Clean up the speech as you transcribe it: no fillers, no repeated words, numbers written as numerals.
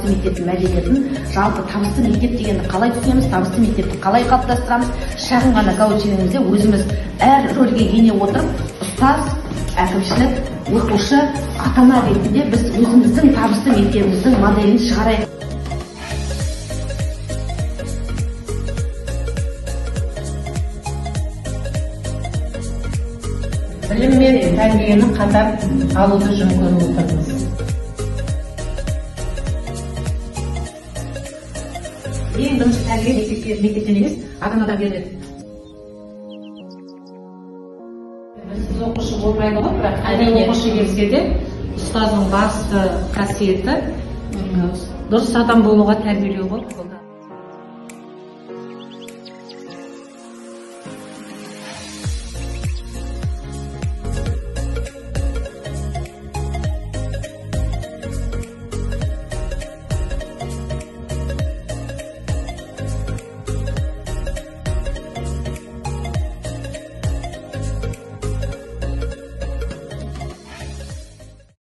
Табысты мектептің мәдениетін, жалпы табысты мектеп дегенді қалай түсінеміз, табысты мектепті қалай қалыптастырамыз, шағын ғана коучингімізде өзіміз әр рөлге ене отырып, ұстаз, әкімшілік, оқушы, ата-ана ретінде біз өзіміздің табысты мектебіміздің моделін шығарайық. Білім мен тәрбиені қатар алуды жөн көріп отырмыз. Ең бірінші тәрбие мектептен емес, ата-анадан беріледі. Білімсіз оқушы болмайды ғой, бірақ қандай оқушы келсе де ұстаздың басты қасиеті дұрыс адам болуға тәрбиелеу ғой.